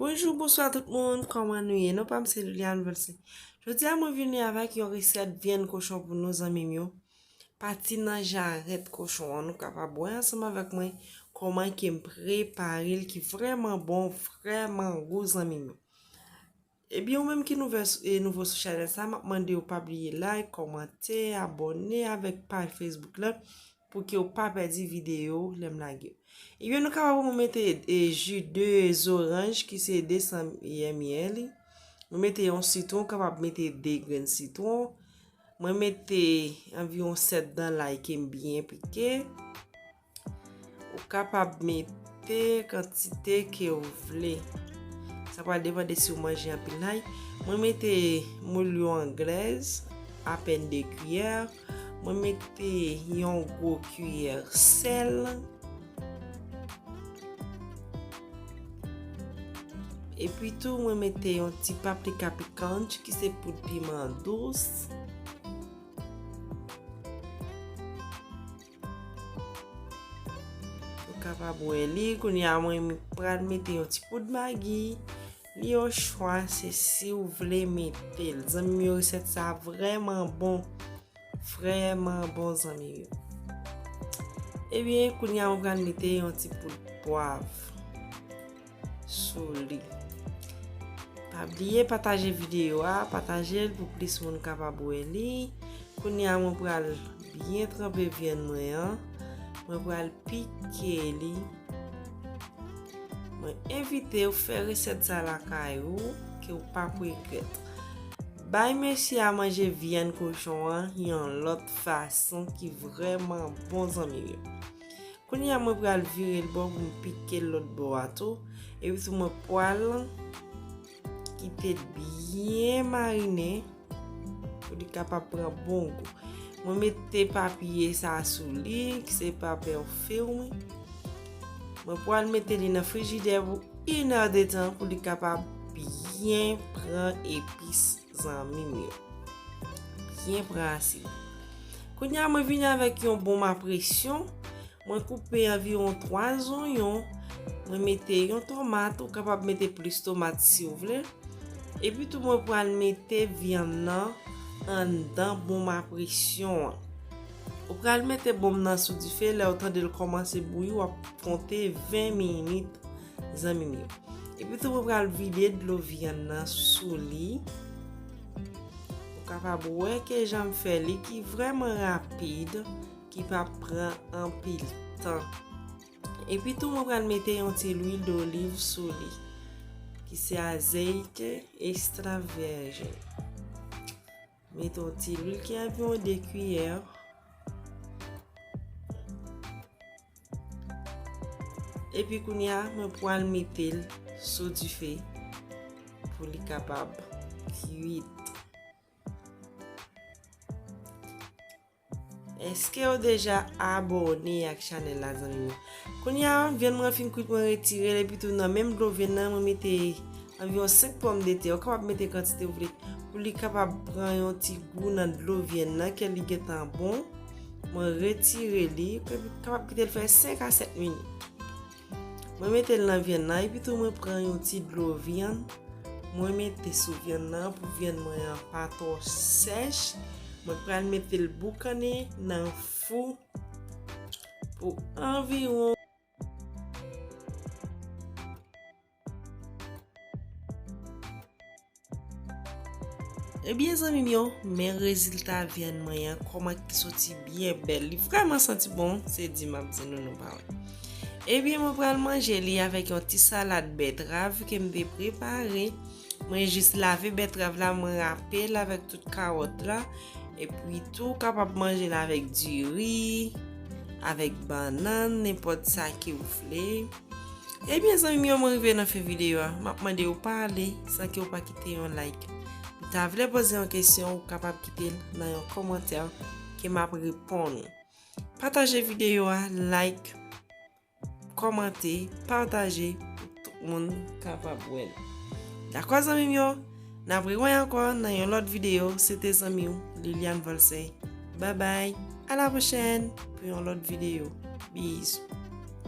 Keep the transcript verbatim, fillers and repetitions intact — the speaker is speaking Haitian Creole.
Bonjou, bonswa tout moun, kòman nou ye? Non pa m se Liliane Volcin. Jodi a mwen vini avèk yon resèt vyann kochon pou nou zanmi m yo. Pati nan jarèt kochon an, nou kapab wè ansanm avèk mwen kòman ke m prepare l ki vrèman bon, vrèman gou zanmi m yo. Ebyen, ou menm ki nouvèl sou- e nouvo sou chanèl sa, m ap mande w pa bliye like, kòmante, abòne avèk paj Facebook la pou ke w pa pèdi videyo lè m lage yo. Ebyen, nou kapab mwen mete e, ji de zoranj ki se de san mililitè. Mwen mete yon sitwon, ou kapab mete de grenn sitwon. Mwen mete anviwon sèt dan lay ke m byen pike. Ou kapab mete kantite ke w vle. Sa pral depann de si w manje anpil lay. Mwen mete moulyon anglèz, apèn de kiyè. Mwen mete yon gwo kiyè sèl. Epi tou, mwen mete yon ti paprika picante ki se poud piman dous. Ou kapab wè li. Kounye a, mwen pral mete yon ti poud magi. Li o chwa, se si w vle mete l. Zanmi m yo, resèt sa vrèman bon. Vrèman bon, zanmi m yo. Ebyen, kounye a, mwen pral mete yon ti poud pwav sou li. Pa bliye pataje videyo a, pataje l pou plis moun kapab wè li. Kounye a, mwen pral byen tranpe vyann mwen an. Mwen pral pike li. Mwen envite w fè resèt sa lakay ou, ke w p ap regrèt. Bay mesye a manje vyann kochon an yon lòt fason ki vrèman bon, zanmi m yo. Kounye a, mwen pral vire l bò pou m pike l lòt bò a tou. Epi tou, mwen pral kite l byen marinen pou li kapab pran bon gou. Mwen mete papye sa sou li, ki se papye fim. Mwen pral mete li nan frijidè pou inèdtan pou li kapab byen pran epis, zanmi m yo. Byen pran asid. Kounye a, mwen vini avèk yon bonm a presyon. Mwen koupe anviwon twa zonyon. Mwen mete yon tomat, ou kapab mete plis tomat si w vle. Epi tou, mwen pral mete vyann nan anndan bonm a presyon an. Ou pral mete bonm nan sou dife, lè w tande l kòmanse bouyi, w ap konte ven minit, zanmi m yo. Epi tou, mwen pral vide dlo vyann nan sou li. Ou kapab wè ke jan m fè li ki vrèman rapid, ki pa pran anpil tan. Epi tou, mwen pral mete yon ti lwil doliv sou li, ki se azeite extra virgin. Mete yon ti lwil ki anviwon de kiyè. Epi kounye a, mwen pral mete l sou dife pou li kapab kwit. Èske w deja abòne ak chanèl la, zanmi m yo? Kounye a, vyann mwen fin kwit, mwen retire l, epi tou nan menm dlo vyann nan, mwen mete anviwon senk pòmdetè. Ou kapab mete kantite w vle pou li kapab pran yon ti gou nan dlo vyann nan, ke li gentan bon. Mwen retire li, kapab kite l fè senk a sèt minit. Mwen mete l nan vyann nan, epi tou mwen pran yon ti dlo vyann. Mwen mete sou vyann nan pou vyann mwen an pa twò sèch. Mwen pral mete l boukannen nan fou pou anviwon. Ebyen, zanmi m yo, men rezilta vyann mwen an, kòman ki soti byen bèl. Li vrèman santi bon, se di m ap di nou, nou pa wè. Ebyen, mwen pral manje li avèk yon ti salad bètrav ke m te prepare. Mwen jis lave bètrav la, mwen rape l avèk tout kawòt la. Epi tou, w kapab manje l avèk diri, avèk bannann, nenpòt sa ke w vle. Ebyen, zanmi m yo, mwen rive nan fen videyo a. M ap mande w pa ale san ke w pa kite yon like. Ou ta vle poze yon kesyon, ou kapab kite l nan yon kòmantè ke m ap reponn ou. Pataje videyo a, like, kòmante, pataje pou tout moun kapab wè l. Dakò, zanmi m yo? N ap rewè ankò nan yon lòt videyo. Se te zanmi w, Liliane Volcin. Babay, a la pwochèn pou yon lòt videyo. Bizou.